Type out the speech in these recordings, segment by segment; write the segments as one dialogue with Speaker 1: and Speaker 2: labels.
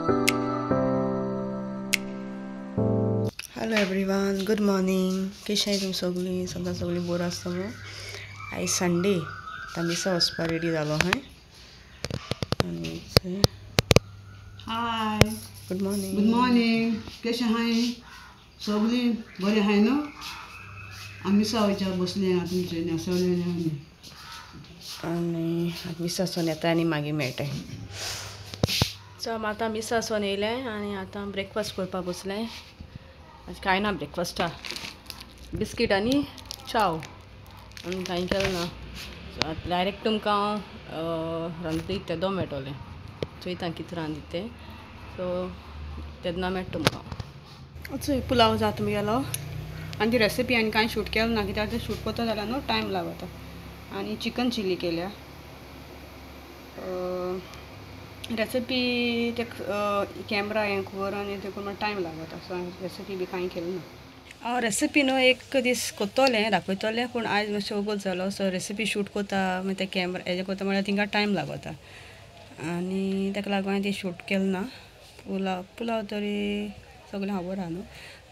Speaker 1: Hello everyone, good morning. कशें तुमी सगळीं? समजा सगळीं बरी आसता मू. आयज संडे, आतां मिसा वचपा रेडी जालो हांवें. आनी
Speaker 2: हाय,
Speaker 1: गुड मॉर्निंग.
Speaker 2: Good morning. कशें आहाय सगळीं? बरें आहाय न्हू? आमी मिसा वयच्या बसली आहा तुमचे सगळें.
Speaker 1: आनी मिसा वचून येता आनी मागीर मेळटाय. सो आतां मिसा वचून येयलें आनी आतां ब्रेकफास्ट करपाक बसलें. आज कांय ना ब्रेकफास्टा, बिस्कीट आनी चाव, आनी कांय केलें ना. सो डायरेक्ट तुमकां हांव रांदता तेदो मेळटलें, चोयता कितें रांदता तें. सो तेन्ना मेळटा तुमकां.
Speaker 2: चोय पुलाव जाता मुगेलो. आनी ती रेसिपी आनी कांय शूट केलें ना, कित्याक तें शूट करता जाल्यार न्हू टायम लागता. आनी चिकन चिली केल्या. रेसिपी ते कॅमरा हें खबर आनी ते करून टायम लागता. सो हांवें रेसिपी बी कांय केलें ना. हांव रेसिपी न्हू एक दीस करतलें, दाखयतलें, पूण आयज मातशें वगत जालो. सो रेसिपी शूट करता मागीर ते कॅमरा हेजें करता म्हळ्यार तिंका टायम लागता आनी ताका लागून हांवें ती शूट केलें ना. पुलाव पुलाव तरी सगळें खबर आहा न्हू.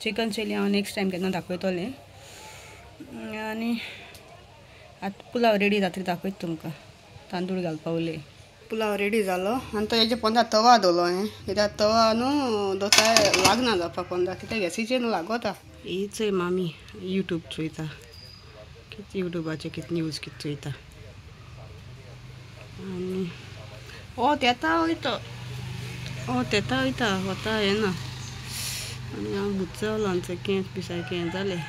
Speaker 2: चिकन चिली हांव नेक्स्ट टायम केन्ना दाखयतलें. आनी आतां पुलाव रेडी जातरी दाखयता तुमकां. तांदूळ घालपा उरले. पुलाव रेडी जालो आनी तो हेजे पोंदा तवा दवरलो हांवें, कित्याक तवा न्हू दवरता लागना जावपा पोंदा, कित्याक गॅसीचेर न्हू लागता. ही चोय मामी यूट्यूब चोयता, कितें यूट्यूबाचेर कितें न्यूज कितें चोयता. आनी वोत येता वयता, वोत येता वयता, वता येना. आनी हांव बुचवलो आमचो केंस बी सारकें हें जालें.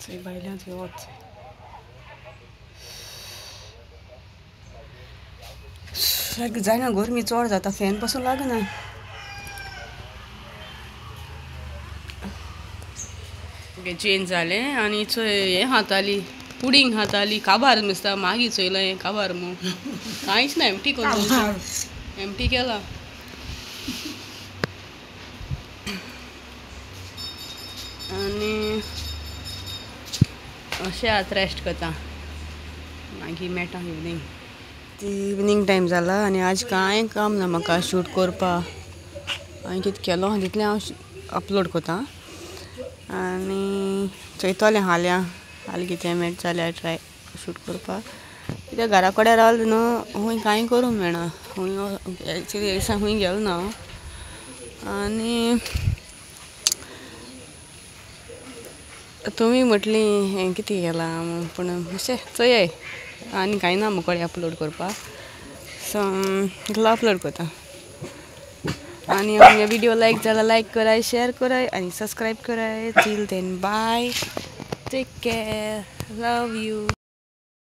Speaker 2: चोय भायल्यान चोय वच सारकें जायना, गरमी चड जाता, फॅन पसून लागना. चेंज जालें आनी चोय हें खाताली, पुडींग खाताली, काबार दिसता. मागीर चोयलां हें काबार मू, कांयच ना, एमटी करून एमटी केला. आनी अशें आतां रेस्ट करता, मागीर मेळटा इवनींग. इवनींग टायम जाला आनी आज कांय काम ना म्हाका शूट करपाक. हांवें कितें केलो तितलें हांव अपलोड करता. आनी चोयतलें हाल्यां हाल कितें मेळटा जाल्यार ट्राय शूट करपाक. कित्याक घरा कडेन रावलें न्हू खूंय कांय करूंक मेळना. खूंय एक्चुली दिसा खूंय गेलो ना हांव. आनी तुमी म्हटली हें कितें केलां, पूण मातशें चोयाय आनी कांय ना मुकोडे अपलोड करपाक. सो इतलो अपलोड करता. आनी आमगे व्हिडियो लायक जाल्यार लायक कराय, शेअर कराय आनी सबस्क्रायब कराय. Till then bye, take care, love you.